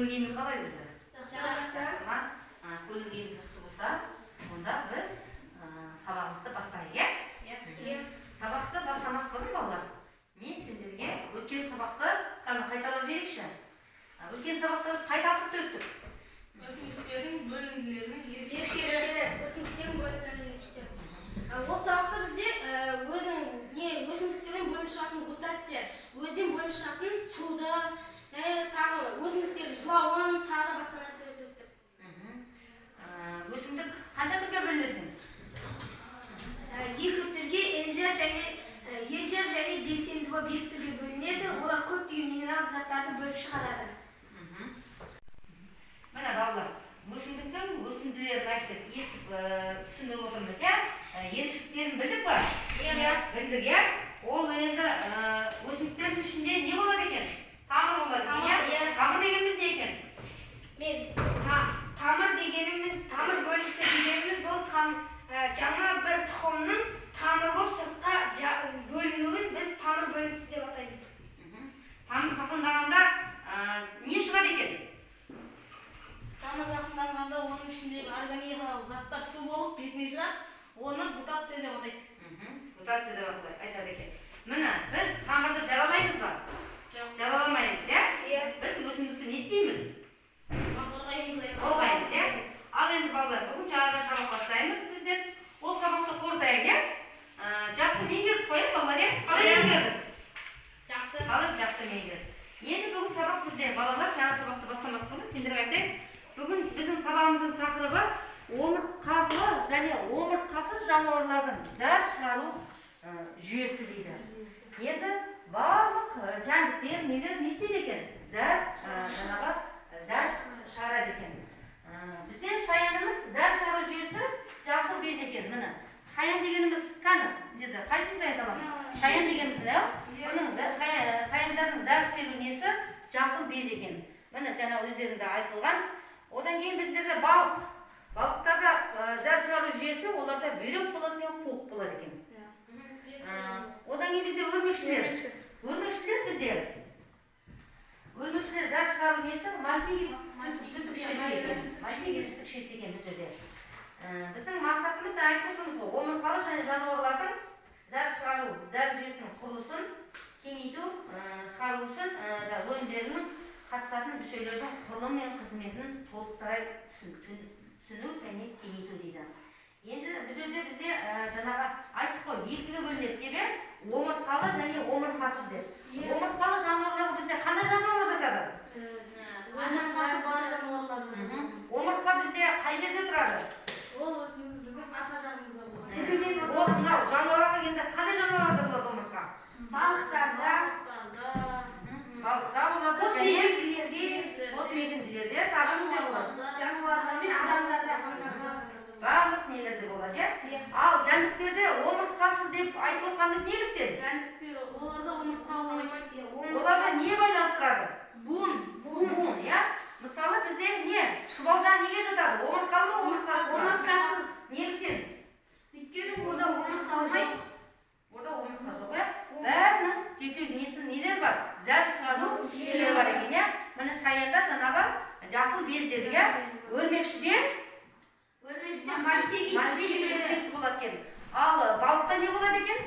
Көңіл күйіміз қалай өзі? Жақсы. Жақсы ма? Көңіл күйіміз жақсы болса, онда біз сабағымызды бастайық, иә? Иә. Сабақты бастамас бұрын, балалар, мен сендерге өткен сабақты кәдімгі қайталап жіберейікші. Өткен сабақта біз қай тақырыпты өттік? Өсімдіктердің бөлінділерінің Ерекшеліктері, өсімдіктердің бөлінуінің ерекшеліктері. Ол сабақта бізде өзінің не өсімдіктерден бөлініп шығатын гутация, өзінен бөлініп шығатын суды, және тағы өсімдіктердің жылауын, тағы да басқа нәрселерді өттік. Өсімдік қанша түрге бөлінеді екен? Екі түрге, енжар және белсенді болып екі түрге бөлінеді. Олар көптеген минерал заттарды бөліп шығарады. Міне, балалар, өсімдіктің өсінділерін айттық, естіп, түсініп отырмыз, иә? Ерекшеліктерін білдік па? Иә. Білдік, иә? Ол енді өсімдіктердің ішінде не болады екен? Тамыр болады екен, иә? Иә. Тамыр дегеніміз не екен? Мен тамыр дегеніміз, тамыр бөлінісі дегеніміз ол жаңа бір тұқымның тамыр болып сыртқа бөлінуін біз тамыр бөлінісі деп атаймыз. Тамыр зақымданғанда не шығады екен? Тамыр зақымданғанда оның ішіндегі органикалық заттар су болып бетіне шығады. Оны гутация деп атайды. Гутация деп айтады екен. Міне, біз тамырды жаралаймыз ба? Жоқ. Жараламаймыз, иә? Иә. Біз өсімдікті не істейміз? Қорғаймыз. Қорғаймыз, иә? Ал енді, балалар, бүгін жаңадан сабақ бастаймыз біздер. Ол сабақты қорытайық, иә? Жақсы меңгердік қой, иә, балалар, иә? Қалай Иә. меңгердік? Жақсы. Қалай жақсы меңгердік. Енді бүгін сабақ бізде, балалар, жаңа сабақты бастамас бұрын сендерге айтайын. Бүгін біздің сабағымыздың тақырыбы омыртқалы және омыртқасыз жануарлардың зәр шығару жүйесі дейді. Енді барлық жәндіктер нелер не істейді екен? Зәр, жаңағы зәр шығарады екен. Бізде шаянымыз зәр шығару жүйесі жасыл без екен. Міне, шаян дегеніміз кәні, мына жерде қайсымызды айта аламыз? Шаян дегеніміз не? Бұның шаяндардың зәр шығару несі жасыл без екен. Міне, жаңа өздерінде айтылған. Одан кейін біздерде балық. Балықтарда зәр шығару жүйесі оларда бүйрек болады екен, қуық болады екен. Одан кейін бізде өрмекшілер. Өрмекшілер бізде. Өрмекшілер зәр шығару несі мальпиги түтікшесі екен. Мальпиги түтікшесі екен бұл жерде. Біздің мақсатымыз жаңа айтып отырмыз ғой, омыртқалы және жануарлардың зәр шығару, зәр жүйесінің құрылысын кеңейту, шығару үшін жаңа өнімдерінің қатысатын мүшелердің құрылымы мен қызметін толықтыра түсіну және кеңейту дейді. Енді бұл жерде бізде жаңағы айттық қой, екіге бөлінеді деп, иә? Омыртқалы және омыртқасыз деп. Омыртқалы жануарлар бізде қандай жануарлар жатады? Омыртқасы бар жануарлар. Омыртқа бізде қай жерде тұрады? Ол біздің арқа жағымызда болады. Түгімен. Ол мынау жануарға енді қандай жануарларда болады омыртқа? Балықтарда, Балықтарда, Балықта болады және қосмекенділерде, қосмекенділерде, тағы кімде болады? жануарлар мен адамдарда. Барлық нелерде болады, иә? Иә. Ал жәндіктерде омыртқасыз деп айтып отқанымыз неліктен? Жәндіктер, оларда омыртқа болмайды. Оларда не байланыстырады? Буын. Буын, иә? Мысалы, бізде не? Шұбалжан неге жатады? Омыртқалы ма, омыртқасыз ба? Омыртқасыз. Неліктен? Өйткені онда омыртқа болмайды. Онда омыртқа жоқ, иә? Бәрінің жеке несі нелер бар? Зәр шығару жүйелері бар екен, иә? Міне, шаянда жаңағы жасыл без дедік, иә? Өрмекшіде Өрмекшіде мальпиги мальпиги түтікшесі болады екен. Ал балықта не болады екен?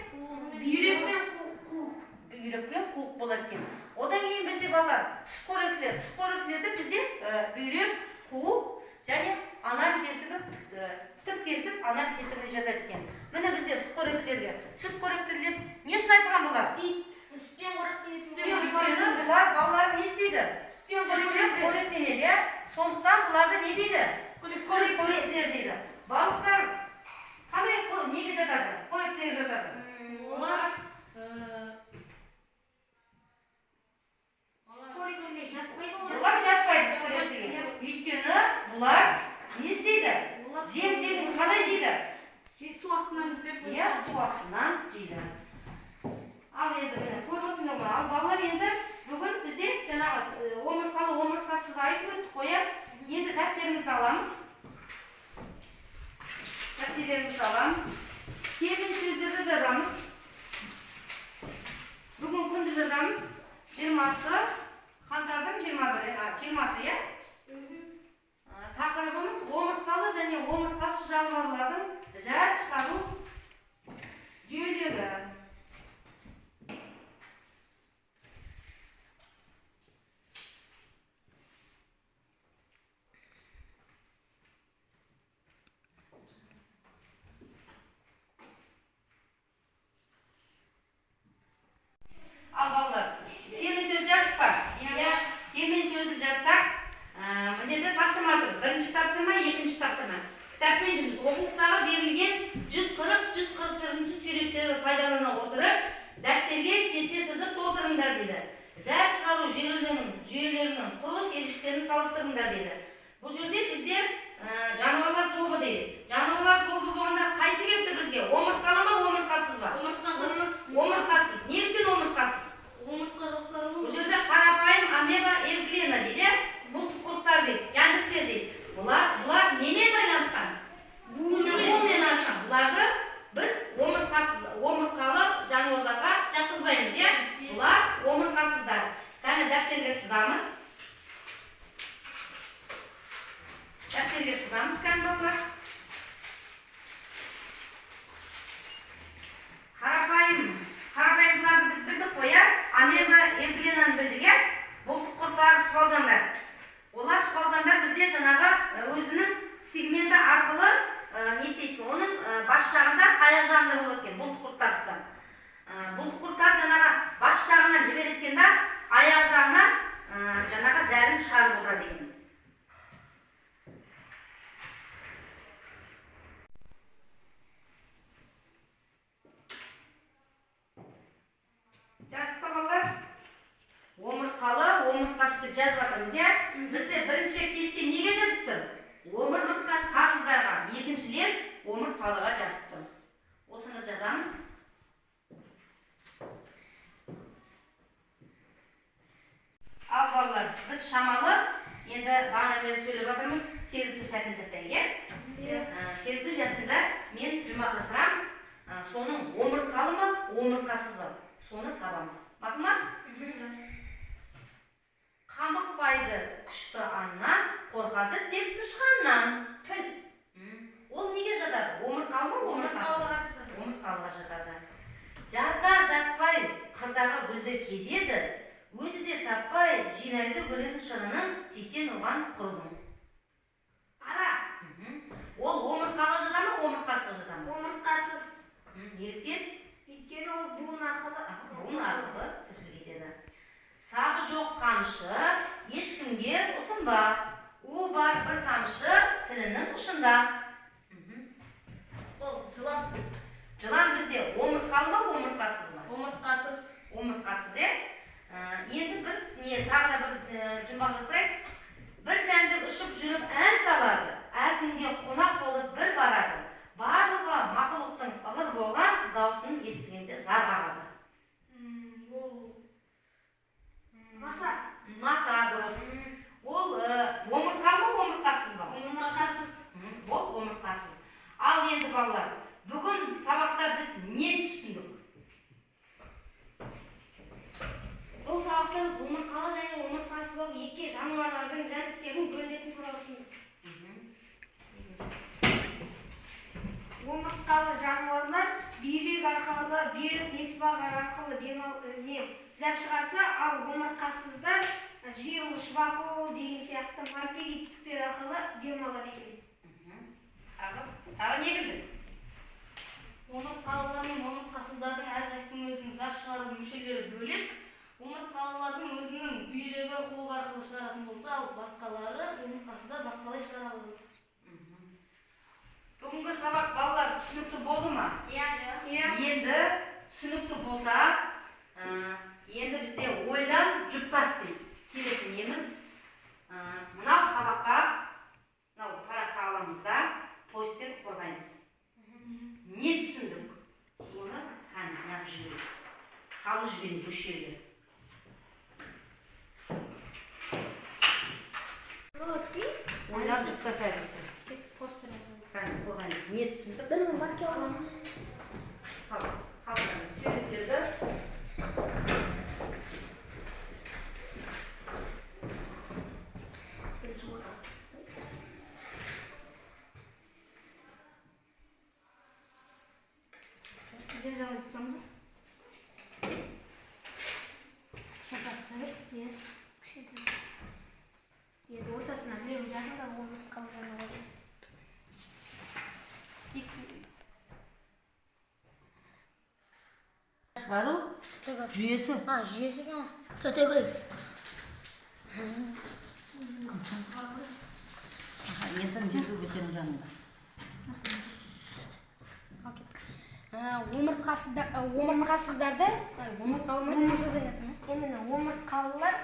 Бүйрек пен қуық. Бүйрек пен қуық болады екен. Одан кейін бізде, балалар, сүтқоректілер. Сүтқоректілерде бізде бүйрек, қуық және анал тесігі, тік тесік анал тесігіне жатады екен. Міне, бізде сүтқоректілерге. Сүтқоректілер не үшін айтылған бұлар? Сүтпен қоректенесің. Өйткені бұлар балалар не істейді? Сүтпен қоректенеді, иә? Сондықтан бұларды не дейді? Сүтқоректілер дейді. Балықтар қандай неге жатады? Қоректілерге жатады. Олар Қоректілерге жатпайды. Бұлар жатпайды сүтқоректіге. Өйткені бұлар не істейді? Олар Жемтегін қалай жейді? Су астынан іздеп. Иә, су астынан жейді. Ал енді міне, көріп отырсыңдар ғой. Ал балалар, енді бүгін бізде жаңағы омыртқалы, омыртқасыз айтып өттік қой, иә? Енді дәптерімізді аламыз. Дәптерлерімізді аламыз. Термин сөздерді жазамыз. Бүгін күнді жазамыз. 20-сы, қаңтардың 21-і, 20-сы, иә? тақырыбымыз омыртқалы және омыртқасыз жануарлардың зәр шығару жүйелері. Ал, балалар, термин сөз жаздық па? Иә. Термин сөзді жазсақ, мына жерде тапсырма тұр. Бірінші тапсырма, екінші тапсырма. Кітаппен жұмыс. Оқулықтағы берілген 140-144 суреттерді пайдалана отырып, дәптерге кесте сызып толтырыңдар дейді. Зәр шығару жүйелерінің құрылыс ерекшеліктерін салыстырыңдар дейді. Бұл жерде бізде жануарлар тобы дейді. Жануарлар тобы болғанда қайсы келіп тұр бізге? Омыртқалы ма, омыртқасыз ба? Омыртқасыз. Омыртқасыз. Неліктен омыртқасыз? Омыртқа жоқтары Бұл жерде қарапайым амеба, эвглена дейді, иә? Бұл құрттар дейді, жәндіктер дейді. Бұлар немен байланысқан? Буынмен. Буынмен байланысқан. Бұларды біз омыртқасыз, омыртқалы жануарларға жатқызбаймыз, иә? Бұлар омыртқасыздар. Кәне, дәптерге сызамыз. Дәптерге сызамыз, кәне, балалар. Қарапайымдыларды біз білдік қой, иә? Амеба, эвгленаны білдік, иә? Бұл құрттар, шұғалжандар. Олар шұғалжандар бізде жаңағы өзінің сегменті арқылы не істейді екен? Оның бас жағында, аяқ жағында болады екен бұл құрттардікі. Бұл құрттар жаңағы бас жағынан жібереді екен да, аяқ жағынан жаңағы зәрін шығарып отырады екен. Жаздық па, балалар? Омыртқалы, омыртқасыз деп жазып жатырмыз, иә? Бізде бірінші кесте неге жазып тұр? Омыртқасыздарға, екіншілер омыртқалыға жазып тұр. Осыны жазамыз. Ал, балалар, біз шамалы енді бағана бері сөйлеп жатырмыз, секірту сәтін жасайық, иә? Иә. Секірту жасында мен жұмақ жасырамын, соның омыртқалы ма, омыртқасыз ба, соны табамыз. Мақұл ма? Қамықпайды күшті аңнан, қорқады тек тышқаннан. Піл. Ол неге жатады? Омыртқалы ма, омыртқасыз ба? Омыртқалыға жатады. Жазда жатпай қырдағы гүлді кезеді, өзі де таппай жинайды гүлін шырынын, тисен оған құрдың. Ара. Ол омыртқалы жата ма, омыртқасыз жата ма? Омыртқасыз. Неліктен? Өйткені ол буын арқылы. Буын арқылы тіршілік етеді. Сабы жоқ қамшы ешкімге ұсынба. У бар бір тамшы тілінің ұшында. Ол жылан. Жылан бізде омыртқалы ма, омыртқасыз ба? Омыртқасыз. Омыртқасыз, иә? Енді бір не, тағы да бір жұмбақ жасайық. Бір жәндік ұшып жүріп ән салады, әркімге қонақ болып бір барады. Барлығы мақұлықтың ығыр болған даусын естігенде зар қағады. Ол Маса. Маса, дұрыс. Ол омыртқалы ма, омыртқасыз ба? Омыртқасыз. Ол омыртқасыз. Ал енді, балалар, бүгін сабақта біз не түсіндік? Бұл сабақта біз омыртқалы және омыртқасыз болып екіге жануарлардың, жәндіктердің бөлінетіні туралы түсіндік. Омыртқалы жануарлар бүйрек арқылы, бүйрек несібақ арқылы не, зәр шығарса, ал омыртқасыздар жиырылғыш вакуол деген сияқты мальпиги түтіктер арқылы дем алады екен. Тағы не білдік? Омыртқалылар мен омыртқасыздардың әрқайсысының өзінің зар шығару мүшелері бөлек. Омыртқалылардың өзінің бүйрегі қуық арқылы шығаратын болса, ал басқалары омыртқасыздар басқалай шығара алады. Бүгінгі сабақ, балалар, түсінікті болды ма? Иә. Иә. Енді түсінікті болса, енді бізде ойлан жұптас дейді. Келесі неміз, мынау сабаққа, мынау параққа аламыз да, постер қорғаймыз. Не түсіндік? Соны кәні неғып жіберейік. Салып жіберейік осы жерге. Ойлан жұптас әдісі. Кәні қорғаймыз. Не түсіндік? Бір маркер аламыз. Сал, сал, суреттерді. Жай жағын айтсамыз. Шапақ. Иә. Кішкентай. Енді ортасына біреуін жазыңдар, омыртқалы жануар. Шығару жүйесі. А, жүйесі ма? Төтегүл. Аха, енді мына жерге өздерінің жанында. Омыртқасыздар, омыртқасыздарды, омыртқалы ма? Именно омыртқалылар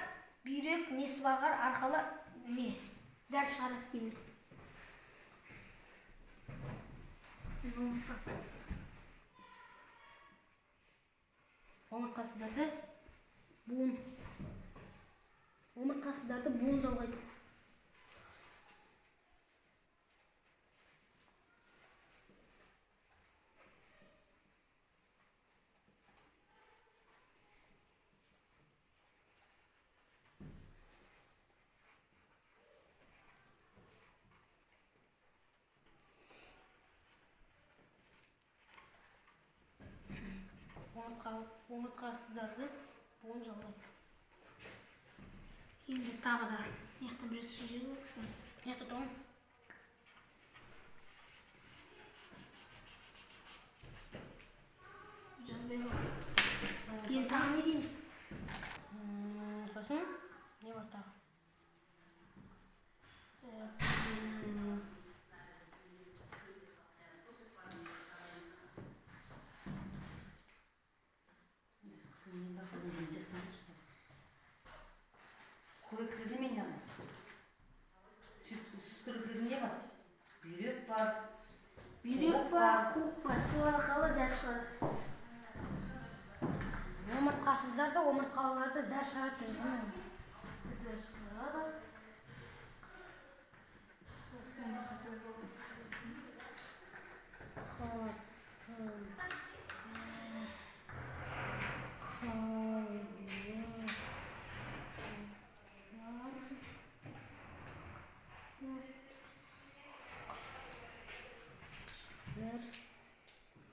бүйрек насыбағар арқылы не зәр шығарады деймін. Омыртқасыздарды буын. Омыртқасыздарды буын жалғайды. Омыртқасыздарды буын жалғайды. Енді тағы да мына жақта бір жер керексің. Мына жақта тұрған. Жазбай қой. Енді тағы не дейміз? Сосын не бар тағы? Мен бақылауын жазсаңшы. Сүткіліктерде мен не Сүткіліктерде не бар? Бүйрек бар. Бүйрек бар, қуық бар, сол арқылы зәр шығарады. Омыртқасыздар да омыртқалылар да зәр шығарады деп жазған. Зар шығарады.